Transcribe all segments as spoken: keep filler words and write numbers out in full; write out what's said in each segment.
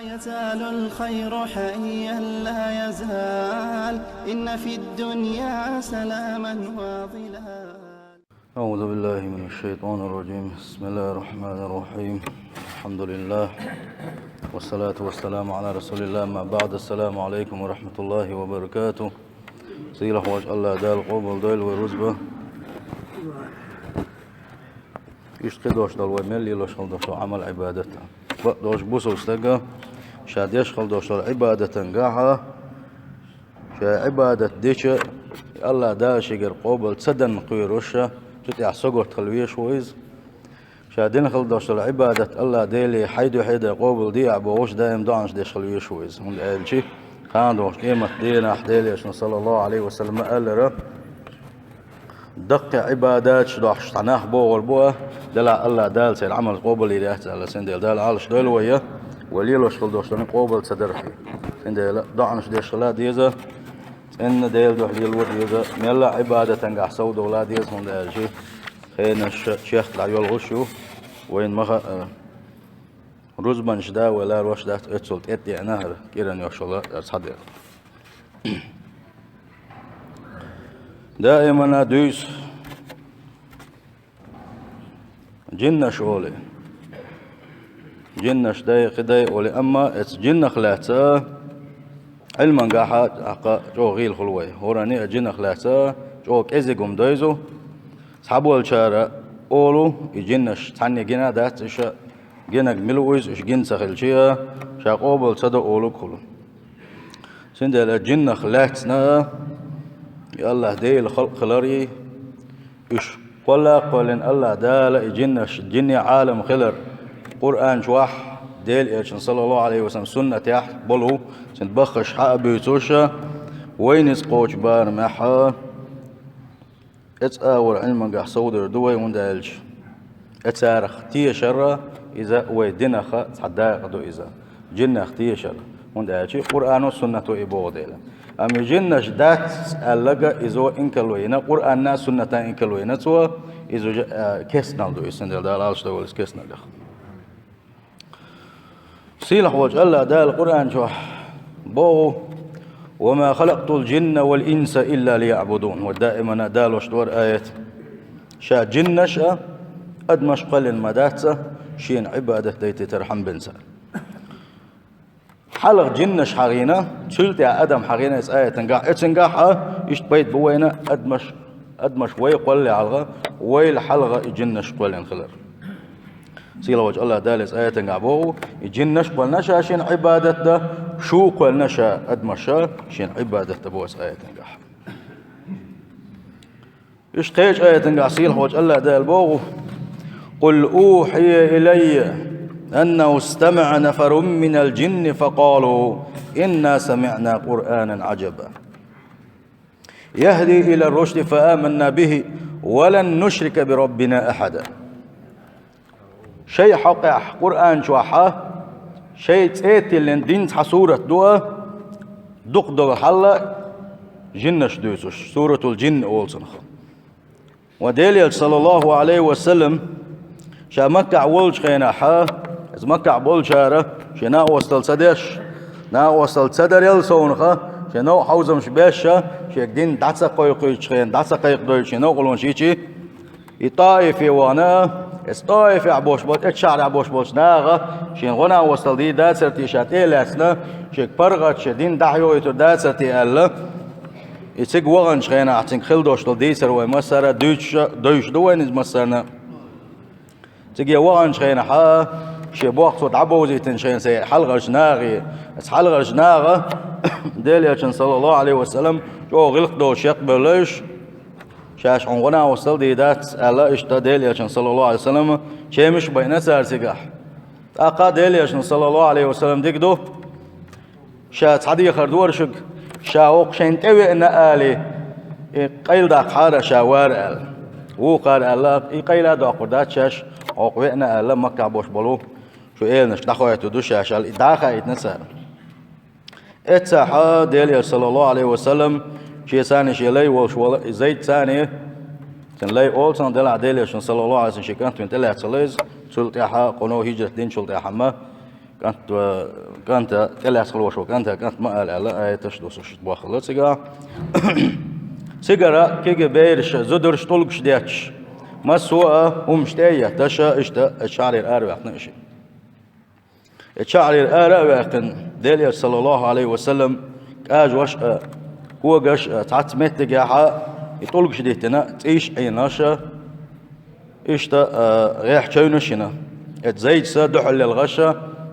يزال الخير حيا لا يزال، إن في الدنيا سلاما وظلال. أعوذ بالله من الشيطان الرجيم. بسم الله الرحمن الرحيم. الحمد لله. والصلاة والسلام على رسول الله. أما بعد. السلام عليكم ورحمة الله وبركاته. Сийлахь волчу Аллах Дала къобал дойла вай рузба. Иштта кхидолуш долу вай мел лелош хила долу Ӏамал-Ӏибадат. Бакъдолуш бусалба стага ша деш хила долуш долу Ӏибадатан гахьа, ша Ӏибадат дича, Аллах Дала шегара къобал ца данна кхоьруш, цу тӀехь согурт хила везаш ву иза. Ша дина хила долуш долу Ӏибадат Аллах Деле хьайн дуьхьа дан къобал дехьа бохуш, даим доӀанаш деш хила везаш ву иза. ХӀунда аьлча, кхана долчу къемат дийнахь Делан Элчано, саллаллаху Ӏалайхи ва саллам, аьллера, даккхий Ӏибадаташ дохьуш цхьа нах богӀур бу а, делахь Аллах Дала церан Ӏамал къобал йийр яц аьлла, цундела Дала Ӏалаш дойла вай, вай лелош хила долуш долу къобал ца дарх. Цундела доӀанаш деш хила деза, цӀенна Делан дуьхьа лело деза, мелла а Ӏибадатан гахь совдовла деза, хӀунда аьлча хенаш чехка дӀайолхуш ю, вайна ма хаъара. Рузбанаш да вай ларош дац, оццул тӀетӀеана хӀара кӀиран йошалла цхьаъ дела. Даимана дуьйцу жиннаш олий. Жиннаш дай, кхин дай олий, амма эцу жиннах лаьцна Ӏилман гахьа тӀаккха чӀогӀа гӀийла хуьлу вай. ХӀоранна а жиннах лаьцна чӀогӀа кӀезиг хӀума ду иза. Цхьаболчара олу, и жиннаш цхьанне гина а дац, иштта гинарг мила ву иза, уьш гина ца хилча а, ша къобал ца до олург хуьлу. Цундела жиннах лаьцна а, и Аллах Делан халкъ хилар а, уьш кхолла а кхоьллина Аллах Дала и жиннаш, жинийн Ӏалам хилар Къуръан чохь, Делан Элчанан, саллаллаху Ӏалайхи ва саллам, суннатехь болу, цуьнан баххаш хьа а буьйцуш, вайна иза кхочу барамехь а, эцу агӀор Ӏилман гахь совдер ду вай, хӀунда аьлча, эцарах тешар а, иза вай динах цхьа дакъа ду иза. Жиннах тешар, хӀунда аьлча Къуръано, суннато и боху дела. Амма и жиннаш дац аьлларг а, иза инкарло йина, Къуръанна а, суннатна а инкарло йина цо, иза уже, а, кестнал ду, иза, цундела Дала Ӏалаш дойла вай кестналлех. Сийлахь волчу Аллах Дала Къуръан чохь боху: «Ва ма халакътул жинна вал инса илла лияъбудун». Ва даимана далош дара аят. Ша жиннаш а, адамаш кхоьллина ма дац а, шена Ӏибадат дайтийтархьама бен цара. Хьалха жиннаш хьахийна, цул тӀаьхьа адам хьахийна, иза аятан гахь, эцан гахь а, иштта пайда бу вайна адамаш, адамаш вай кхоллале хьалха, вайл хьалха и жиннаш кхоьллина хилар. Сийлахь волчу Аллах Дала иза аятан гахь боху, и жиннаш кхоьллина ша шена Ӏибадат дан, шу кхоьллина ша адамаш а шена Ӏибадат дан боху иза аятан гахь. Иштта кхечу аятан гахь сийлахь волчу Аллах Дала боху: «Къул ухьия илайя аннаху стамаӀа нафарун минал жинни факъалу инна самиӀна Къуръанан Ӏажаба». «Яхьди илар рушди фа аманна бихи ва лан нушрика би раббина ахьада». Шайн хьокъехь Къуръан чохь а, шайн цӀе тиллина дин цхьа сурат ду а, дукха долу хьал а жиннаш дуьйцуш, суратул жинни олу цунах. Ва Делан Элча, саллаллаху Ӏалайхи ва саллам, ша Маккахь волчу хенахь а, иза Маккахь болчара шен накъосталла ца деш, накъосталла ца дарел совнаха, шен новкъа хьовзамаш беш а, шега дин дӀа ца кхойкхуьйтучу хенахь, дӀа ца кхайкхадойтуш шен новкъарлонаш йичи, и ТӀаифе вахана, иза ТӀаифехь болуш болчу, эцу шахьарехь болуш болчу наха шен гӀо-накъосталла дийр дацара те, ша тӀе а лаьцна, шега паргӀат, шен дин дӀахьойтур дацара те аьлла, и цига ваханчу хенахь цуьнга хила долуш долу дийцар вай массара а дуьйцуш а, девзаш ду вайна иза массарна. Цига ваханчу хенахь а, шен бохк цо дӀабовзийтинчу хенахь, церан хьалхарчу нахе, оцу хьалхарчу наха Делан Элчанна, саллаллаху Ӏалайхи ва саллам, чӀогӀа гӀиллакх доцуш яккхабевлла уьш, шаьш хьуна гӀо-накъосталла дийр дац аьлла, иштта Делан Элчанна, саллаллаху Ӏалайхи ва саллам, чемаш а байина цара цигахь. ТӀаккха Делан Элчано, саллаллаху Ӏалайхи ва саллам, дика ду, ша цхьа дехар дора шуьга, ша хӀокху шайна тӀевеана али, и къайладаккхахьара ша вара аьлла. Вукхара аьлла, и къайла а доккхур дац шаьш, хӀокху веана аьлла, Маккахь болуш болу шу эланашка дӀахоуьйтур ду шаьш аьлла, и дӀа а хаийтина цара. Эццахь Делан Элча, саллаллаху Ӏалайхи ва саллам, шен царний шен лай волуш волу и Зайд царний, цуьнан лай олу цунах, делахь Делан Элчано, саллаллаху Ӏалайхи ва саллам, шен кӀант вина тӀелаьцна хилла иза, цул тӀаьхьа кхуно хӀижрат динчул тӀаьхьа ма КӀант, кӀанта тӀелаьцна хилла волча кӀанта кӀант ма ала аьлла, аяташ дусуш боххала цигахь. Цигара кегий бераш, зудараш тӀулгаш детташ, массо а хӀумаш тӀе а етташ, иштта оцу шахьарера араваьккхина уьш. Оцу шахьарера ара а ваьккхина, Делан Элча, саллаллаху Ӏалайхи ва саллам, кӀажош а, когаш а, цхьацца меттигехь а и тӀулгаш диттина, цӀийш а Ӏийнаш, иштта, а, гӀехь чевнаш а йина. Оцу зайчаца дуьхьал лелхаш,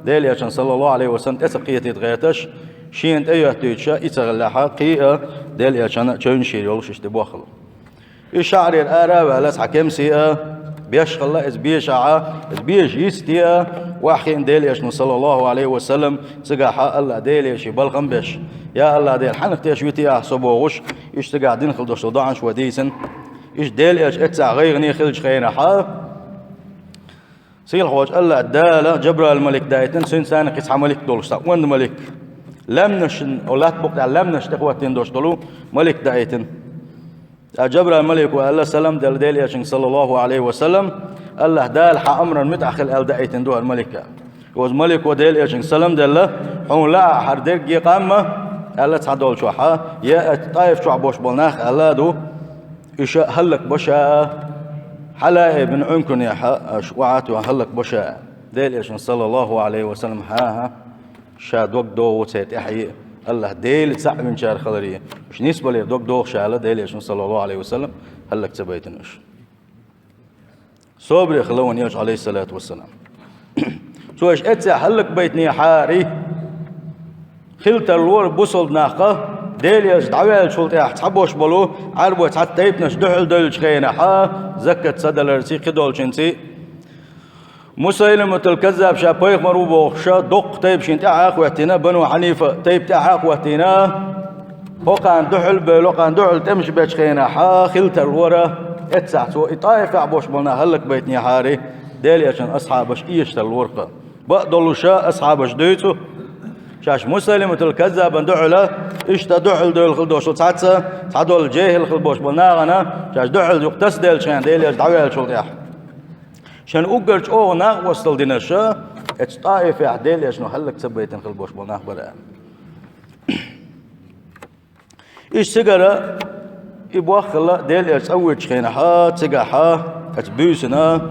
Делан Элчанна, саллаллаху Ӏалайхи ва саллам, тӀе ца кхетийта гӀерташ, шена тӀе йоьттуьйтуш, и ца хиллехь, кхин а Делан Элчанна чевнаш йийр йолуш иштта боххала. И шахьарера ара а ваьлла цхьа кемсий а, беш хилла иза бешахь а, иза беша йисте а, охьахиъна Делан Элчано, саллаллаху Ӏалайхи ва саллам, цигахь а АллахӀ Деле шен балхам беш: «Я АллахӀ Дела, хьанах теш вити ахь со?» — бохуш, иштта цигахь дина хилла долуш долу доӀанаш вай дийцина. Иштта Делан Элча эццахь гӀайгӀане хиллачу хенахь а, сийлахьчу АллахӀ Дала Джабраил малик даийтина, цуьнца цхьаьна кхин цхьа малик долуш, цхьа онда малик. Лаьмнашна, латта букъ тӀехь лаьмнаш тӀехӀоттийна долуш долу малик даийтина. Ткъа Джабраил малико аьлла, салам делла Делан Элчанга, саллаллаху Ӏалайхи ва саллам, АллахӀ Дала хьан амран муьтӀахь хила аьлла даийтина ду хӀара малика. Оцу малико Делан Элчанга салам делла: «Хьуна лаахь хӀара дерриге а къам а, аьлла цхьадолчохь, я оцу ТӀаиф чохь болуш болу нах аьлла а ду, уьш хӀаллакбо ша а, Хьалаи бин Ӏункунехь аша охьа а тоьхна хӀаллакбо ша а». Делан Элчано, саллаллаху Ӏалайхи ва саллам: «ХӀан-хӀа, ша дог догӀу церан тӀаьхье, АллахӀ Дела цхьаъ винчара хиларе, уьш нисбалера дог догӀу ша», — аьлла, Делан Элчано, саллаллаху Ӏалайхи ва саллам, хӀаллак ца байтина уьш. Собаре хилла вайн Элча, Ӏалайхиссалату вассалам. Цо уьш эццехь хӀаллакбайтинехьара, хила тарлора бусалба нах, Делан Элча дӀаваьллачул тӀаьхьа цхьаболуш болу Ӏаьрбойн цхьацца тайпанаш дуьхьал девллачу хенахь, закат ца даларций, кхидолчуьнций, Мусайлиматул Каззаб ша пайхамар ву бохуш, доккха тайпа шена тӀаьхьа а хӀоьттина, Бану Хьанифа тайпа тӀаьхьа а хӀоьттина, хӀокхарна дуьхьал а бевлла, хӀокхарна дуьхьал тӀемаш бечу хенахь, хила тарлора эццахь цо и ТӀаифехь болуш болу нах хӀаллакбайтинехьара, Делан Элчан асхьабаш эшаш тарлора-кх. Бакъдолуш асхьабаша дуьйцу, шаьш Мусайлиматул Каззабан дуьхьал иштта дуьхьал девлла хила долуш цхьацца, цхьадолу жехӀил хила болуш болу нахана, шаьш дуьхьал юкъа тасаделлачу хенахь, Делан Элча дӀаваьллачул тӀаьхьа. Шен уггар чӀогӀа накъосталла динарш, эцу ТӀаифехь Делан Элчано хӀаллак ца байтина хила болуш болу нах бара аьлла. Иштта цигара и боххалла Делан Элча цӀа воьдучу хенахь, цигахь, оцу буьйсана,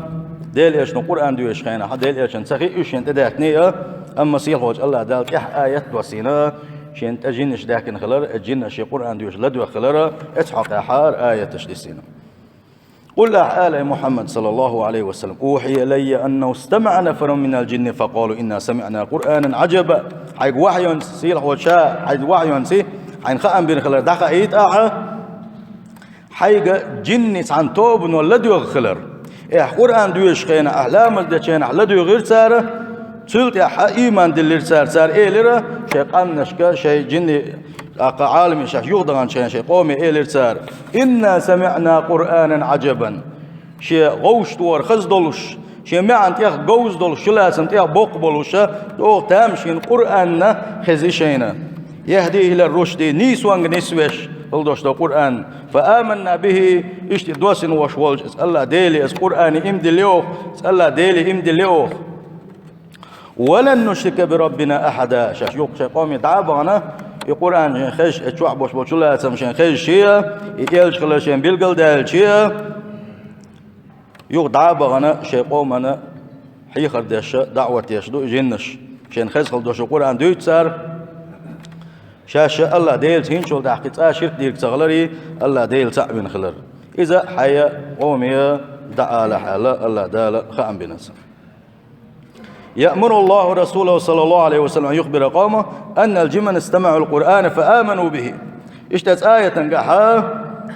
Делан Элчано Къуръан доьшучу хенахь, Делан Элчанна ца хиъна уьш шена тӀедаьхкиний а, амма сийлахьчу АллахӀ Дала тӀаьхьа аят доссийна, шена тӀе жинаш даьхкина хилар, эцу жинаш шен Къуръан доьшуш ладоьгӀна хилар, эцу хьокъехь хӀара аяташ диссийна. قل, ахь ала, я Мухьаммад, саллаллаху Ӏалайхи ва саллам: أوحي إلي أنه استمع نفر من الجن فقالوا إنا سمعنا قرآنا عجبا. Хьайга вахьйонца, сийлахьчу Ша, хьайга вахьйонца, хьайна хаам бина хилар дӀахаийта ахьа, хьайга жинийн цхьана тобано ладоьгӀна хилар. Ахь Къуръан доьшучу хенахь, ахь ламаз дечу хенахь ладуьйгӀира цара, цул тӀаьхьа ийман диллира цара. Цара элира шайн къаьмнашка, шайн жинийн, тӀаккха Ӏаламийн шаьш юхадаханчу хенахь шайн къоме элира цара: إنا سمعنا قرآنا عجبا. Шен гӀовшахтохар хаза долуш, шен маьӀна тӀех говза долуш, чулацам тӀех боккха болуш, чӀогӀа тамашийна Къуръан хезира шайна. يهدي إلى الرشد, нийсонга нисвеш хила долуш долу Къуръан. فآمنا به, иштта и доссийна волуш волчу АллахӀ Деле, оцу Къуръане ийман диллина оха, оцу АллахӀ Деле ийман диллина оха. ولن نشرك بربنا أحدا. Шаьш юха шайн къоме дӀа а бахана, и Къуръан шайна хезча, и чохь болуш болу чулацам шайна хезча а, и элча хилар шайна билгалдаьлча а, юха дӀа а бахана, шайн къомана хьехар деш, даӀват деш ду и жинаш. Шайна хезна хила долуш долу Къуръан дуьйцу цара, шаьш АллахӀ Делаца хӀинцачул тӀаьхьа кхин цкъа ширк дийриг ца хилар, АллахӀ Дела цхьаъ вина хилар. Иза хьайн къоме дӀаалахь аьлла, АллахӀ Дала хаам бина цунна. يأمر الله رسوله صلى الله عليه وسلم أن يخبر قومه أن الجن استمعوا القرآن فآمنوا به. Иштта цу аятангахь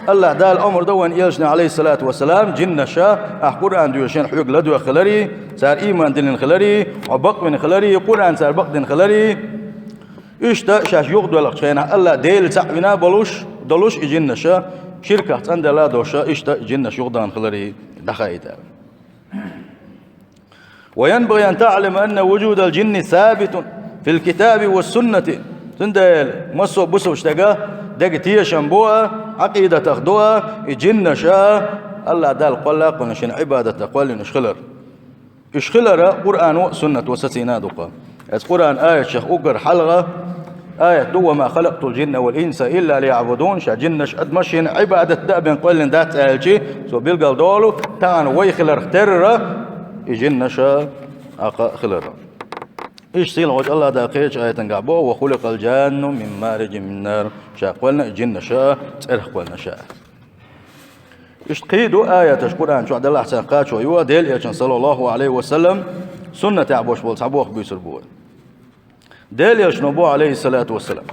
АллахӀ Дала омра до вайн элчане, Ӏалайхиссалату вассалам, жинаш, ахь Къуръан доьшучу хенахь хьоьга ладоьгӀна хиларе, цара ийман диллина хиларе, хьо бакъвина хиларе, Къуръан цара бакъдина хиларе. Иштта шаьш юхадоьлхучу хенахь АллахӀ Дела цхьаъ вина а болуш, долуш и жинаш, ширках цӀанделла а долуш, иштта и жинаш юхадахана хиларе дӀахаийта аьлла. وينبغي أن تعلم أن وجود الجن ثابت في الكتاب والسنة. Цундела массо а бусалба стеган деган тешам бу а, Ӏакъидатах ду а, и жинаш а АллахӀ Дала кхолла а кхоьллина, шен Ӏибадатах кхоьллинарш хилар. Уьш хилар Къуръано а, суннато а сацийна а ду-кх. Эцу Къуръан аятех уггар хьалха аят ду: «وما خلقت الجن والإنس إلا ليعبدون», ша жиннаш а адамаш а Ӏибадат дан бен кхоьллина дац аьлча, цо билгалдолу, тахана вай хиларх терра, и жиннаш а, акха а хиларх. Иштта сийлахьчу АллахӀ Дала кхечу аятангахь боху: «وخلق الجان من مارج من نار». Ша кхоьллина и жиннаш а, цӀерах кхоьллина ша. Иштта кхин а ду аяташ Къуръан чохь, делахь царна кхачо ю, Делан Элчан, саллаллаху Ӏалайхи ва саллам, суннатехь болуш болу цхьа боху буьйцур бу вай. Делан Элчано боху, Ӏалайхиссалату вассалам: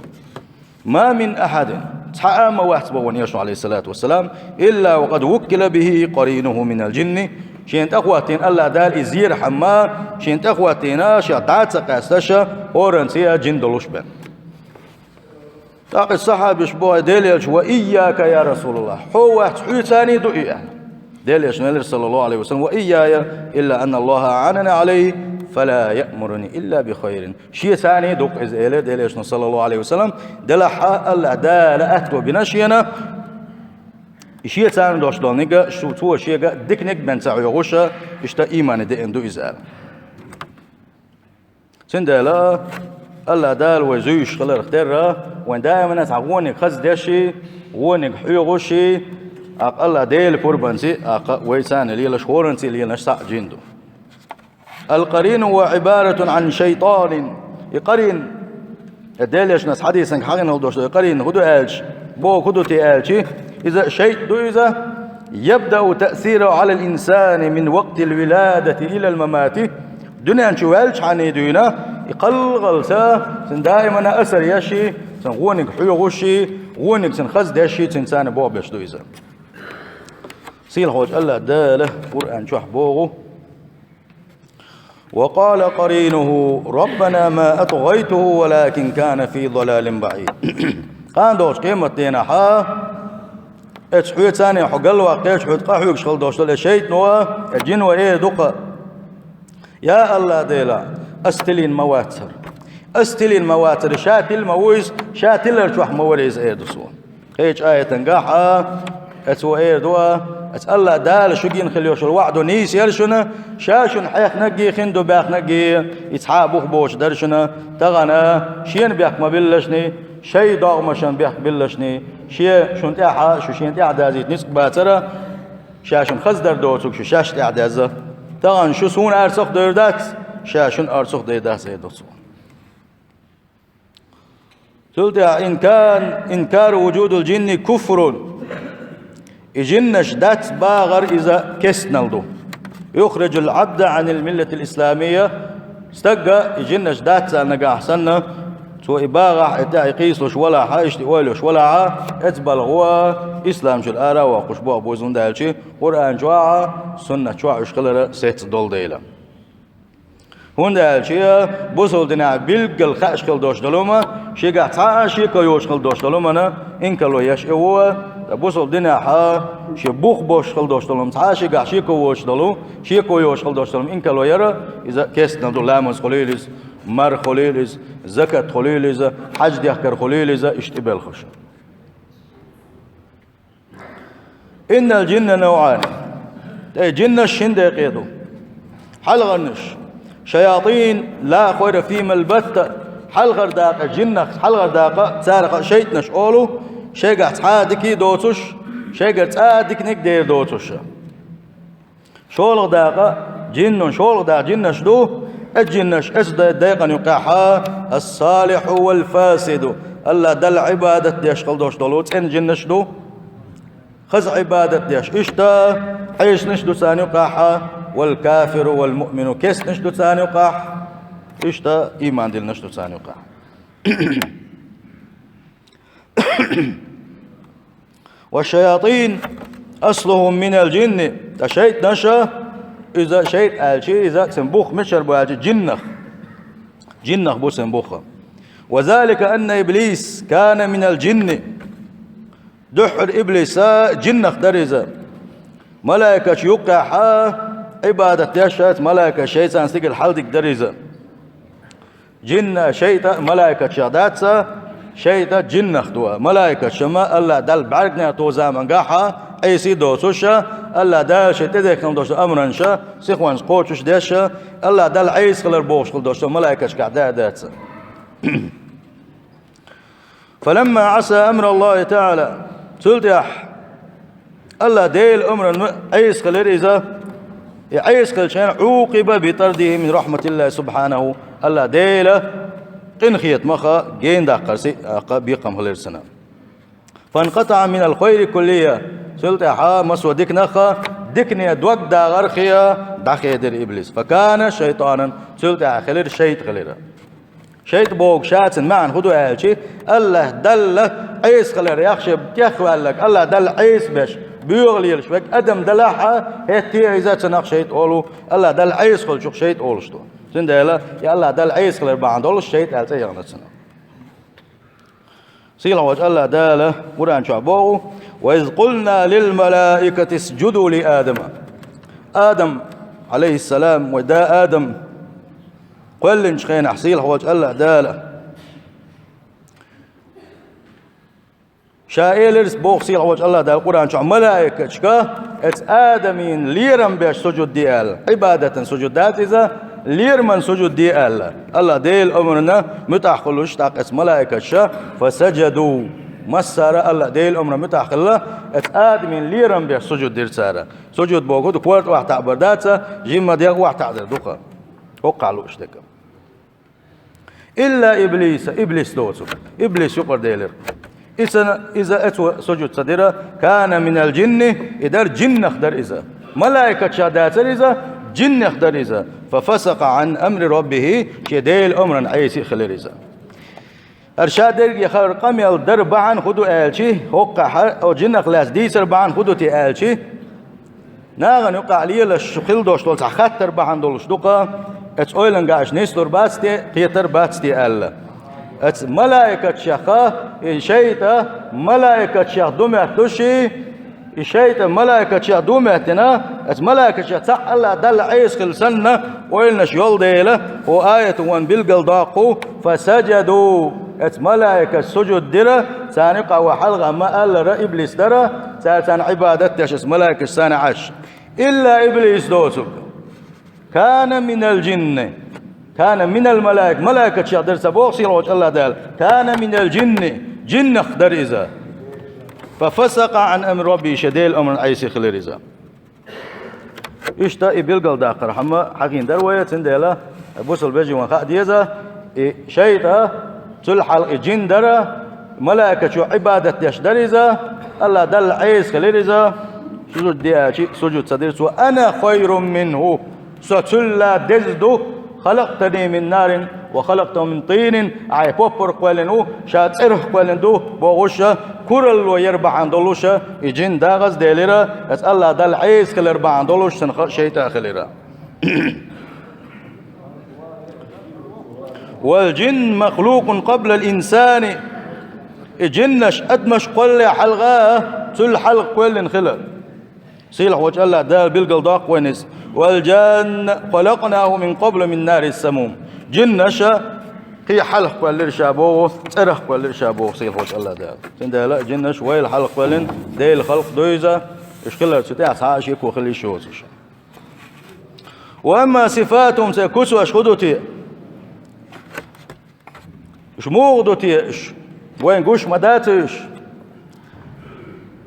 «ما من أحد», цхьа а ма вац боху вайн Элчано, Ӏалайхиссалату вассалам, «إلا وقد وكل به قرينه من الجن», шена тӀехӀоттийна АллахӀ Дала и зерхьама, шена тӀехӀоттийна, шех дӀа а ца къаьсташ, хӀоранца а жин долуш бен. ТӀаккха и сахьабаш боху: «Делан Элча, ва ийяка, я Расулаллах, хьо вац, хьоьцаний ду и», – аьлла. Делан Элчано элира, саллаллаху Ӏалайхи ва саллам: «Ва ийяя, илла анна Аллаха аӀанани Ӏалайхи, фала яъмуруни илла би хайрин». Шеца а ду-кх иза, элира Делан Элчано, саллаллаху Ӏалайхи ва саллам, делахь а АллахӀ Дала аьтто бина шена, и шеца а долуш долу ниг а, шу-, цо шега диканиг бен ца хьоьхуш, иштта иймане деана ду иза аьлла. Цундела АллахӀ Дала вай зуьйш хиларх терра, вайн даимана цхьа вониг хаза деши, вониг хьоьхуши, акха АллахӀ Делан пурбанци, акха вайца а лелаш, хӀоранци а лелаш схьа а жин ду. Ал-къарину ва Ӏибаратун Ӏан шайтанин. И къарин, э, Делан Элчанан хьадисанга хьахинал долуш ду, и къарин хӀун ду аьлча, боху хӀун ду те аьлча, иза шайтӀа ду иза, ябдау таъсираху Ӏалал инсани мин вакътил виладати илал мамати. Дуьнен чу ваьллачхьана дуьйна, и кхалхалца, цуьнан даимана асар еши, цуьнан вониг хьоьхуши, вониг цуьнан хаза деши, цуьнца а боху беш ду иза. Сийлахьчу АллахӀ Дала Къуръан чохь боху: «Ва къала къаринуху: Раббана ма атгъайтуху, валакин кана фи далалин баӀид». Кхана долчу къематдийнахьа, эцу хьоьца а хьо галваккхечу, хьоьца къахьоьгуш хила долуш долу и шайтӀано, и жино эр ду-кх: «Я АллахӀ Дела, ас тилийна ма вацара. Ас тилийна ма вацара, ша тилла ма ву иза, ша тиллар чохь ма вара иза», – эр ду цо. Кхечу аятангахь а, эцо эр ду а, эцу АллахӀ Дала шуьга йина хила йолуш йолу ваӀда нийса яра шуна, ша шуна хьехнарг а, хин ду баьхнарг а, и цхьа а бух боцуш дара шуна, тахана шена бехк ма биллашний, шайн догӀмашна бехк биллашний, шен шуна тӀаьхьа, шу шена тӀаьхьа дазийта ницкъ бацара, ша шуна хаза дар доцург шу шаьш тӀаьхьа деза. Тахана шу суна арцах а девр дац, ша шуна арцах а девр дац, эр ду цо. Цул тӀаьхьа инкан-, инкару вуджудил жинни куфрун. И жиннаш дац бахар иза кестнал ду. Юхриджул Ӏабда Ӏанил миллатил исламия. Стагга и жиннаш дац аьлла нагахь санна, цо и бахахь, и тӀе и кхийсалуш валахьа, иштта и ойлуш валахьа, эцу балхо ислам чуьра ара а воккхуш боху бу иза, хӀунда аьлча Къуръан чохь а, суннат чохь а уьш хилара сецца долу дела. ХӀунда аьлча бусалба динехь билггал хаьаш хила долуш долу хӀума, шегахь цхьа а шеко йоцуш хила долуш долу хӀумана инкарло еш и ву, ткъа бусалба динехь шен бух босуш хила долуш долу хӀума, цхьа а шегахь шеко воцуш долу, шеко йоцуш хила долуш долу хӀума инкарло яра, иза кестнал ду, ламаз хуьлийла иза, марха хуьлийла иза, закат хуьлийла иза, хьаьж дехкар хуьлийла иза, иштта и белхаш. Иннал жинна навӀани. ТӀе жиннаш шин декъе ду. Хьалхарнаш. ШаятӀин ла хайра фийхимал батта. Хьалхара дакъа жиннах, хьалхара дакъа царах шайтӀанаш олу, шайгахь цхьа а дика доцуш, шайгара цкъа а диканиг дер доцуш. ШолгӀа дакъа жиннун, шолгӀа дакъа жиннаш ду, эцу жиннаш эцу дай-, декъана юккъехьа: ас-салихьу вал фасиду. АллахӀ Далла Ӏибадат деш хила долуш долу цӀена жиннаш ду, хаза Ӏибадат деш, иштта Ӏесанаш ду царна юккъехьа, вал кафиру вал муъмину, кестнаш ду царна юккъехь, иштта ийман диллинарш ду царна юккъехь. Ва шаятӀин аслухум минал жинни, ткъа шайтӀанаша, иза шайтӀа аьлча, иза цуьнан бух мичара бу аьлча, жиннах. Жиннах бу цуьнан бух. Ва залика анна иблис кана минал жинни. Дуьххьара иблиса жиннах дара иза. Малайкаша юккъехьа Ӏибадат деш а, малайкаша шайца стигала хьалдиг дара иза. Жинна, шайтӀа а малайкашах дац, шайтӀа жиннах ду. Малайкаша ма АллахӀ Далла бӀаьрганегӀа тоху замангахьа Ӏийса доцуш, АллахӀ Дала шен тӀедехкина долчу амранаш сихонца кхочуш деш, АллахӀ Далла Ӏийса хилар бохуш хила долчу малайкашкахь да а дац. فلما عصى أمر الله تعالى, цул тӀаьхьа АллахӀ Делан амранна Ӏийса хилира иза, и Ӏийса хилча عوقب بطرده من رحمة الله سبحانه, АллахӀ Делан къинхетамах гена даккхар сиъ а кха бекхам хилира цунна. فانقطع من الخير كليا, цул тӀаьхьа массо а диканах дикане дог дагӀарх дӀахедира иблис. فكان شيطانا, цул тӀаьхьа хилира шайтӀа хилира. ШайтӀа боху шацан маьӀна хӀун ду аьлча, АллахӀ Далла Ӏийса хилар яхши тӀехваьлларг, АллахӀ Далла Ӏийса беш, боьха лелаш верг адам далахь а, хӀетте а иза цунах шайтӀа олу, АллахӀ Далла Ӏийса хилчух шайтӀа олуш ду. Цундела и АллахӀ Далла Ӏийса хилар бахьана долуш шайтӀа аьлла цӀе яхана цунах. Сийлахь волчу АллахӀ Дала Къуръан чохь боху: وإذ قلنا للملائكة اسجدوا لآدم. Адам, Ӏалайхиссалам, вай да Адам, кхоьллинчу хенахь сийлахь волчу АллахӀ Дала Ша элира боху сийлахь волчу АллахӀ Дала Къуръан чохь малаикашка, оцу Адамийн лерам беш сужуд де аьлла. Ӏибадатан сужуд дац иза, лераман сужуд де аьлла. АллахӀ Делан омрана муьтӀахь хуьлуш тӀаккха оцу малаикаша, فسجدوا. Массара а АллахӀ Делан омрана муьтӀахь хилла, оцу Адамийн лерам беш сужуд дира цара. Сужуд боху ду, корта охьатаӀбар дац, жимма дегӀ охьатаӀдар ду-кха. ХӀокхахь лууш дерг. Илла иблиса, иблис доцург. Иблис юкъара делира. Иза, иза оцо сужуд ца дира, кана минал джинни, и дара джиннах дара иза. Малаикатех дацара иза, джиннех дара иза. Фа фасакъа ан амри раббихи, шен Делан омран Ӏеси а хилира иза. ХӀара ша дерриге хилар къамел дара бахьана хӀун ду аьлчи, хӀокхахь, о джиннах лаьцна дийцар бахьана хӀун ду те аьлчи, нахана юкъахь лелаш хила долуш долу цхьа хаттар бахьана долуш ду-кха, оцу ойланга аша нислур бац те, кхетар бац те аьлла. Оцу малаикатех, и шайтӀа малаикатех ду моьтту ши, и шайтӀа малаикатех ду моьттина, оцу малаикатех цхьаъ АллахӀ Далла Ӏеса хилла санна, ойланаш йолу дела, хӀо аяту ван билгал доккху, фасаджаду, оцу малаикаша сужуд дира, царна юкъахь вай хьалха ма-аллара иблис дара, цара царна Ӏибадат деш оцу малаикаша царна Ӏаш. Илла иблис доцург. Кана минал джинни. Кана минал малаик. Малаикатех дара ца боху сийлахь волчу АллахӀ Дала. Кана минал джинни. Джиннах дара иза. Фа фасакъа ан амри рабби, шен Делан омран Ӏеси хилира иза. Иштта и билгал даккхар хьама хьахийна дара вай, цундела бусалба вежарий ван хаа деза, и шайтӀа, цул хьалха и джин дара, малаикачу Ӏибадат деш дара иза, АллахӀ Далла Ӏеса хилира иза, сужуд де аьлчи, сужуд ца дира цо, ана хайрун минху, со цулла деза ду, халактани мин нарин ва халактаху мин тинин, ахьа поппарх кхоьллина ву, ша цӀерах кхоьллина ду, бохуша, куралло яр бахьана долуша, и джин дагӀазделира, аса АллахӀ Далла Ӏеса хилар бахьана долуш, сан ха шайтӀа хилира. Вал джин махлукъун къаблал инсани. И джиннаш адамаш кхоллале хьалха, цул хьалха кхоьллина хила. Сийлахь волчу АллахӀ Дала билгал доккху вайна иза. Вал джанна халакънаху мин къаблу мин нарис самум. Джиннаша кхин хьалха кхоьллира ша боху, цӀерах кхоьллира ша боху сийлахь волчу АллахӀ Дала. Цундела джиннаш вайла хьалха кхоьллина, Делан халкъ ду иза, уьш хилар цу тӀехь цхьа а шеко хила йиш йоцуш. Ва амма сифатухум, церан куцаш хӀун ду те? Уьш муха ду те уьш? Вайн гуш ма дац уьш?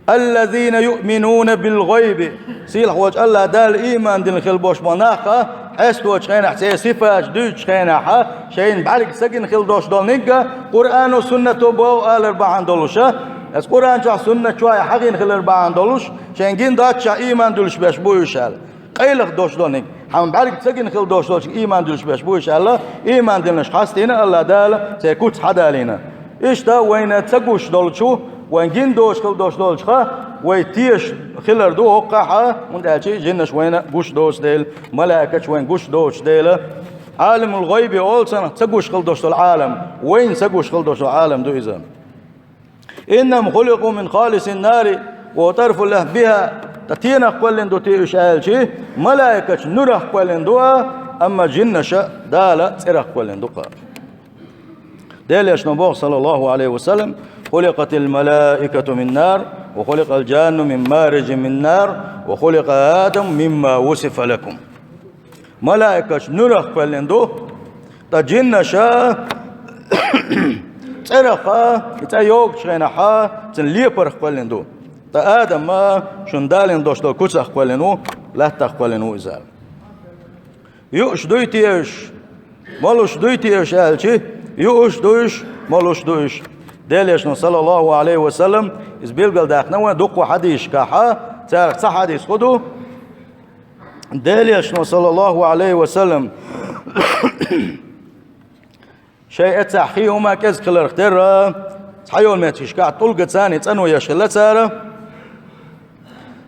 Аллазина юъминуна бил гӀайби. Сийлахь волчу АллахӀ Далла ийман дина хила болуш болу нах, хьесточу хенахь церан сифаташ дуьйцучу хенахь, шайна бӀаьрг ца гина хила долуш долу нигга, Къуръано, суннато боху алар бахьана долуша, аса Къуръан чохь, суннат чохь хьахийна хилар бахьана долуш, шайна гина доццушехь ийман дуьлуш беш бу уьш аьлла. Къайлаха долуш долниг, хьан бӀаьрг ца гина хила долуш долчу ийман дуьлуш беш бу уьш аьлла, ийман динаш хьастийна АллахӀ Дала церан куц хьадалийна. Иштта вайна ца гуш долчу, вайн гина доцуш хила долуш долчуха, вай тешаш хилар ду хӀокхахьа, хӀунда аьлча жинаш вайна гуш доцу дела, малаикаш вайн гуш доцу дела. Ӏаламул гӀайби олу цунах ца гуш хила долуш долу Ӏалам, вайна ца гуш хила долуш долу Ӏалам ду иза. Иннахум хуликъу мин халисин нари ва тарфу лахӀ биха. Ткъа тенах кхоьллина ду те уьш аьлчи, малаикачу нурах кхоьллина ду а, амма жиннаша Дала цӀерах кхоьллина ду-кха. Делан Элчано боху, саллаллаху алейхи ва саллям: «Хуликъатил малаикату мин нар, وخلق الجان من مارج من نار وخلق آدم مما وصف لكم. Малаикаш нуьрах кхоьллина ду, ткъа джиннаша цӀераха, и цӀе йогучу хенахьа, цуьнан лепарх кхоьллина ду. Ткъа Адам а шуна далийна долуш долу куцах кхоьллина ву, латтах кхоьллина ву иза. Юуш дуй те уьш, молуш дуй те уьш аьлча, юуш ду уьш, молуш ду уьш. Делан Элчано, саллаллаху алейхи ва саллам, иза билгалдаьккхина вайн дуккха хьадисашкахьа, царах цхьа хьадис хӀун ду? Делан Элчано, саллаллаху алейхи ва саллам, шайн эццахь хи хӀума кӀезиг хиларх терра, цхьайолу меттигашкахь тӀулгаца царна цӀано еш хилла цара.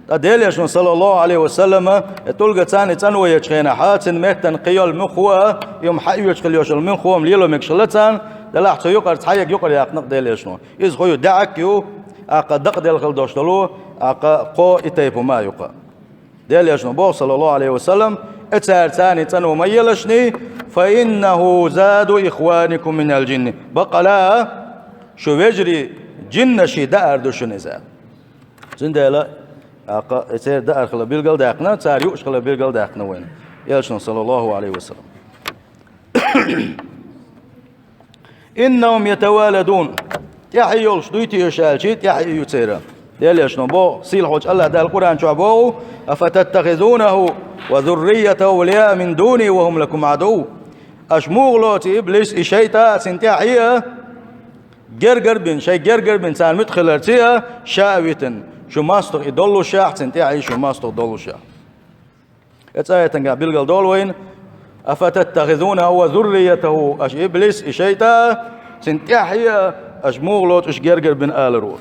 Ткъа Делан Элчано, саллаллаху алейхи ва саллама, и тӀулгаца царна цӀано ечу хенахьа, цуьнан меттана кхин йолу муьлххо а, и хӀума хьаоьцуш хилла йолу муьлххо а лело мегаш хилла царна, делахь цу юкъара цхьаерг юкъара яьккхина-кх Делан Элчано. Иза хӀун ю, даьӀахк ю, аккха дакъаделла хила долуш долу, аккха кхо и тайпа хӀума а ю-кх. Делан Элчано боху, саллаллаху алейхи ва саллам, и цара царна цӀано ма елашний, فإنه زاد إخوانكم من الجن. Баккъала а, шун вежарий джиннаший даар ду шуна иза. Цундела, аккха, и церан даар хила билгалдаьккхина, цара юуш хила билгалдаьккхина вайна Элчано, саллаллаху алейхи ва саллам. إنهم يتوالدون. ТӀаьхье йолуш дуй те уьш аьлча, тӀаьхье ю церан. Делан Элчано боху, сийлахьчу АллахӀ Дала Къуръан чохь боху: أفتتخذونه وذريته أولياء من دوني وهم لكم عدو. Аша муха лоцу иблис, и шайтӀа а цуьнан тӀаьхье а гергара бина, шайн гергара бина царна муьтӀахь хиларца а, ша а витина, шу мостагӀа и доллушехь, цуьнан тӀаьхье шу мостагӀа доллушехь. Эцу аятангахь билгалдолу вайна: أفتتخذونه وذريته, аша иблис, и шайтӀа а, цуьнан тӀаьхье а аша муха лоцу уьш гергара бина аларо.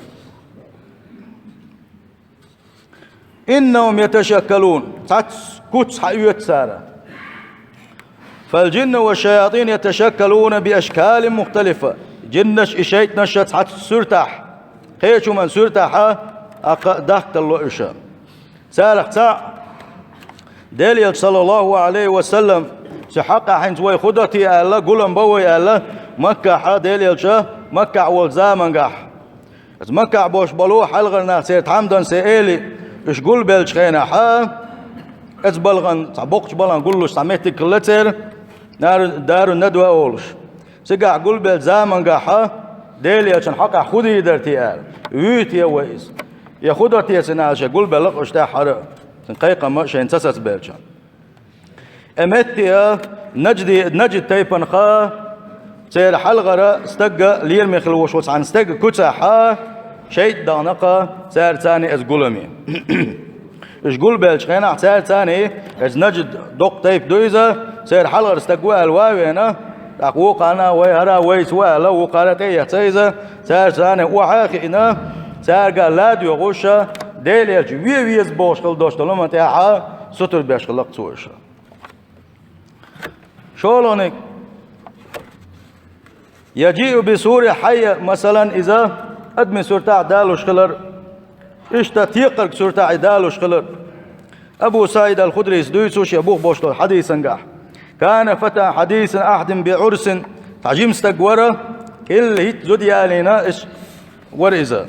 إنهم يتشكلون, цхьацца куц хьаоьцу цара. فالجن والشياطين يتشكلون بأشكال مختلفة. Джиннаш и шайтӀанаш цхьацца суьртахь, кхечу хӀуман суьртахьа, аккха, дахкалло уьш. Царах цхьаъ, Делан Элча, саллаллаху алейхи ва саллам, цу хьакъехь хӀинца вай хӀун до те аьлла, гулам бан вай аьлла, Маккахьа, Делан Элча Маккахь волчу замангахь, оцу Маккахь болуш болу хьалхара нах, церан тхьамдана сан эли, уьш гулбеллачу хенахьа, оцу балхана, цхьа боккхачу балхана гуллуш цхьа меттиг хилла церан, Дару-, Дарун-Надва олуш. Цигахь гулбеллачу замангахьа, Делан Элчан хьакъехь хӀун дийр дара те аьлла, вуьйр те вай иза, я хӀун до те цуьнан аьлла, шайн гулбелла-кх уьш тӀаьххьара, цуьнан кхайкхам шайна ца сацабелча. И метте а Наджди-, Наджид тайпанха, церан хьалхара стагга лераме хила волуш волу цхьана стеган куцехьа, шайтӀа дахана-кха цара царна оцу гуламе. Уьш гулбеллачу хенахь цара царна, оцу Наджид доккха тайпа ду иза, церан хьалхара стаг ву аьлла ван а веана, тӀаккха вукхарна вай, хӀара вайца ву аьлла, вукхара тӀе а эцна иза, цара царна охьа а хиъна, цаьрга ла а доьгӀуш, Делан Элча вен веза бохуш хила долуш долу хӀуманна тӀехьа сутара беш хилла-кх цо уьш. ШолгӀаниг. يجيء بصورة حية, масалан, иза адамийн суртахь далуш хилар, иштта текхарг суртахь и далуш хилар. Абу СаӀид ал-Худрийс дуьйцу шен бух болуш долу хьадисангахь: كان فتى حديث عهد بعرس, цхьа жима стаг вара, кӀилла хӀитта зуда ялийна, иш вара иза.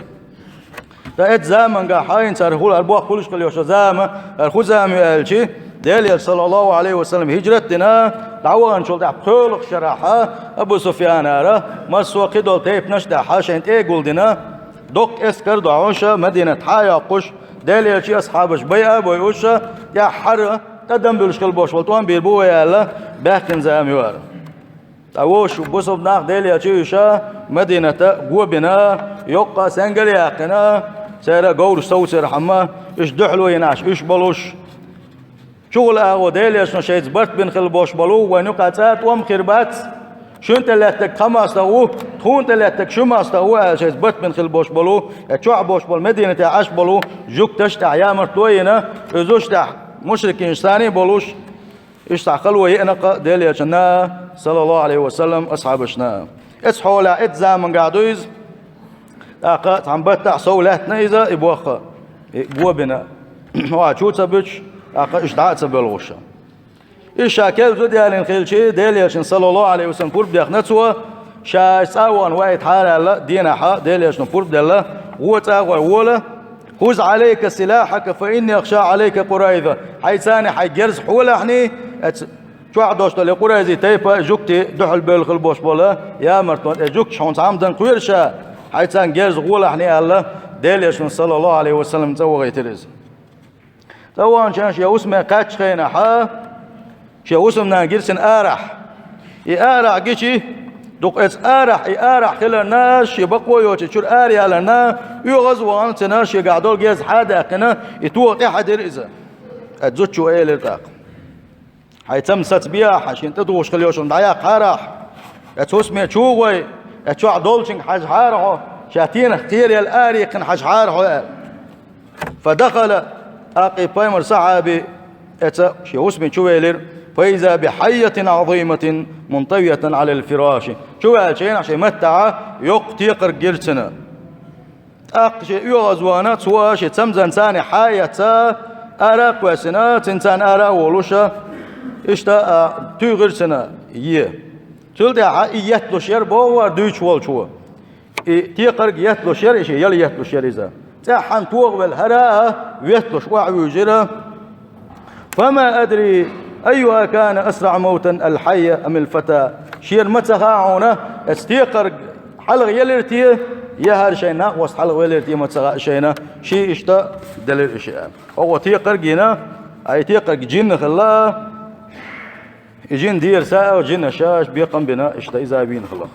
Ткъа эцу замангахь хьайна цара хӀула хӀара боккха хуьлуш хила йолуш зама, хӀара хӀун зама ю аьлчи, Делан Элча, саллаллаху алейхи ва саллам, хӀижрат а дина, дӀаваханчул тӀаьхьа пхоьалгӀачу шарахьа Абу Суфьянара, массо а кхидолу тайпанаш а тӀаьхьа шайна тӀе а гулдина, доккха эскар а дохьуша, Мадинат хьа а йоккхуш, Делан Элчий асхьабаш байа а бойуша, тӀаьххьара тӀадам буьлуш хила болуш волу тӀом бийр бу вай аьлла, баьхкина зама ю хӀара. Ткъа вовшах бусалба нах Делан Элча уьш Мадината го бина, йоккха сенгал а яьккхина, церан говраш совцархьама, уьш дуьхьало йина Ӏаш уьш болуш. Чухула агӀо Делан Элчано шайца барт бина хила болуш болу, вайн юкъа цкъа а тӀом хир бац, шуна тӀе лаьттаг кхо мостагӀа ву, тхуна тӀе лаьттаг ши мостагӀа ву аьлла шайца барт бина хила болуш болу, я чохь болуш болу Мадинате Ӏаш болу жуьгташ а тӀехь ямартло а йина, уьзуш а тӀехь мушрикинаш санна а болуш, Иштта хало еана-кха Делан Элчанна, саллаллаху алейхи ва саллам, асхьабашна. Эцу хьолехь, эцу замангахь ду иза. ТӀаккха цхьана баттахь сов лаьттина иза, и бохха, и го бина. Хьо чу а ца буьтуш, тӀаккха уьш дӀа а ца боьлхуша. Иза ша керла зуда ялийна хилча, Делан Элчанна, саллаллаху алейхи ва саллам, пурба дехна цо, ша цӀа а вахана ваийтахьара аьлла, дийнахьа Делан Элчано пурба делла, гӀо цӀа а гӀой вола, خذ عليك سلاحك فإني أخشى عليك قريظة. Хьайца хьай герз хьолахь, эцу чохь долуш долу Къурайзи тайпа жуьгтий дуьхьал бевлла хила болуш болу ямартлонца, и жуьгташа хьуна цхьа хӀума дан кхоьру ша, хьайца герз гӀолахь аьлла, Делан Элчано, саллаллаху Ӏалайхи ва саллам, цӀа вахийтира иза. ЦӀа ваханчу хенахь шен хӀусаме кхаьччу хенахь, шен хӀусамнана гира цунна арахь. И арахь гичи, дукха эцу арахь, и арахь хиларна, шен бакъо йоцчу чуьра ара яларна, оьгӀаз а вахана цунна шегахь долу герз хьа а даьккхина, и тоха тӀаьхьа дира иза. Ткъа зудчо элира тӀаккха: «Хьайн цамза сацабехьа, хьан шена тӀедухуш хила йолуш дӀаяккха арахь. Эцу хӀусаме чу гӀой, эцу чохь долчуьнга хьажахьара хьо, ша тенах кхераелла аре кхина хьажахьара хьо», — аьлла. فدخل, тӀаккха и пайхамар сахьаби эцу шен хӀусаме чу велира, فإذا بحية عظيمة منطوية على الفراش. Чу ваьллачу хенахь шен маттахь йоккха текхарг гира цунна. ТӀаккха шен оьгӀаз вахана, цо шен цамзанца хьа а эцна, ара а кхоьссина, цуьнца ара а волуш, иштта, а, туьйхира цунна е. Цул тӀаьхьа и етталуш яра боху хӀара дуьйцуш волчо. И текхарг етталуш яра, и шен ял етталуш яра иза. ЦӀеххьана тохавелла хӀара а ветталуш охьавуьйжира. فما أدري أيها كان أسرع موتا الحية أم الفتى. Шена ма ца хаьа хьуна, эцу текхарг хьалха елира те, я хӀара шайн накъост хьалха велира те ма ца хаьа шайна, шен иштта делира и шиъ. Оха текхарг йина, а и текхарг жин хилла, и жин дера са а, жинаш шаьш бекхам бина, иштта иза вийна хилла.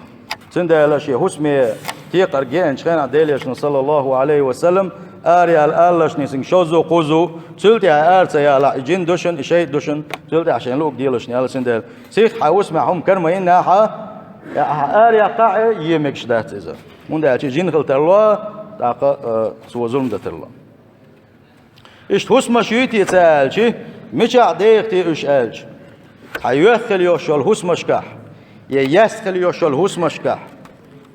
Цундела шен хӀусаме текхарг еанчу хенахь Делан Элчано, саллаллаху Ӏалайхи ва саллам, ара яла алалаш нийсинг шозза, кхузза, цул тӀаьхьа ара ца ялахь, и жин ду шуна, и шайтӀа ду шуна, цул тӀаьхьа шайн луъург делаш аьлла цундела. Сиха хьан хӀусамехь хӀума кара ма йиннехь, ахьа ара яккхахь а, е мегаш дац иза. ХӀунда аьлча жин хила тарло, тӀаккха, а, цо зулам дан тарло. Иштта хӀусамаш юй те ца аьлча, мичахь деха те уьш аьлча, хьан йоьхна хила йолуш йолу хӀусамашкахь, я яьсна хила йолуш йолу хӀусамашкахь,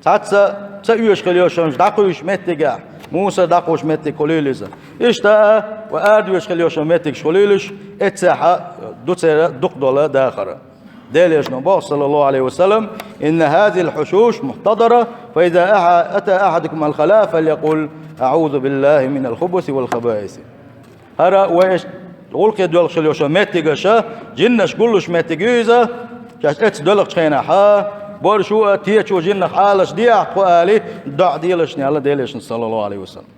цхьацца ца оьшу хила йолуш йолу дӀакхуьйсучу меттигехь, мусор дӀакхуьйсучу меттиг хуьлийла иза. Иштта а, ва арадоьшу хила йолуш йолу меттигаш хуьлийла уьш, эццехь а ду церан дукха долу дахар. Делан Элчано боху, саллаллаху Ӏалайхи ва саллам: إن هذه الحشوش محتضرة، فإذا أح-، أتى أحدكم الخلاء فليقل: أعوذ بالله من الخبث والخبائث. ХӀара вай гӀуллакхе доьлхуш хила йолуш йолу меттигаш, жиннаш гуллуш меттиг ю иза, шаьш эцна доьлхучу хенахь, боьрша а, теча а жиннах Ӏалаш дехьа тхо ала, доӀа делаш аьлла Делан Элчано, саллаллаху Ӏалайхи ва саллам.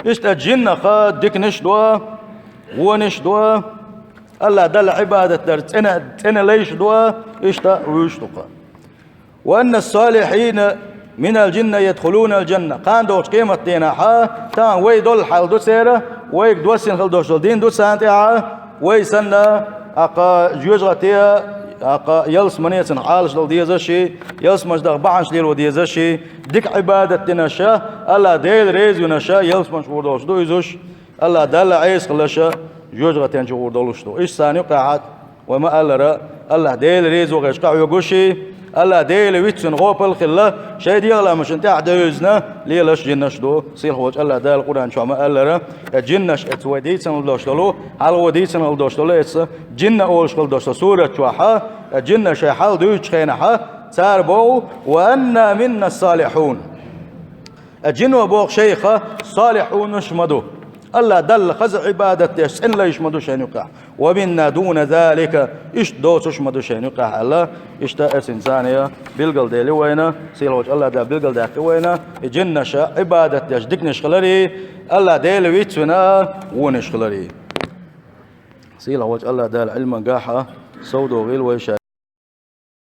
Иштта жиннах диканаш а до, вонаш а до, АллахӀ Далла Ӏибадат дар цӀена, цӀена лайш а до, иштта вуьйш а ду-кх. وأن الصالحين من الجن يدخلون الجنة. Кхана догӀучу къематдийнахь, тахана вай долу хьал ду церан, вайга доссийна хила долуш долу дин ду царна тӀехь, вай санна, тӀаккха жоьжахате, тӀаккха ялсамане цунах Ӏалаш дала дезаш, ялсамане даха бахьанаш лело дезаш, дика Ӏибадат динарш, АллахӀ Дела реза винарш, ялсамане чу гӀур долуш ду иза уьш, АллахӀ Далла Ӏеса хиларш, жоьжахатен чу гӀур долуш ду. Иштта царна юкъахь вай ма-аллара, АллахӀ Дела реза вахарш къахьоьгуш, АллахӀ Дела вицвина гӀопал а хилла, шайн дегӀламашна тӀаьхьа девзина лелаш жиннаш а ду. Сийлахьволчу АллахӀ Дала Къуръан чохь ма-аллара, и жиннаш, эцу вай дийцина хила долуш долу, хьалха вай дийцина хила долуш долу, эцу жинна олуш хила долуш долу сурат чохь, и жиннаш шайн хьал дуьйцучу хенахь, цара боху: وأنا منا الصالحون. И жино боху шайх, салихьунаш ма ду. АллахӀ Далла хаза Ӏибадат деш, цӀена лайш ма ду шайна юкъахь. ومنا دون ذلك, иштта доцуш ма ду шайна юкъахь аьлла, иштта эцна царна билгалдели вайна, сийлахьволчу АллахӀ Дала билгалдаьккхи вайна, и жиннаша Ӏибадат деш диканаш хиларе, АллахӀ Дела вицвина вонаш хиларе. Сийлахьволчу АллахӀ Дала Ӏилман гахь совдохийла вай ша.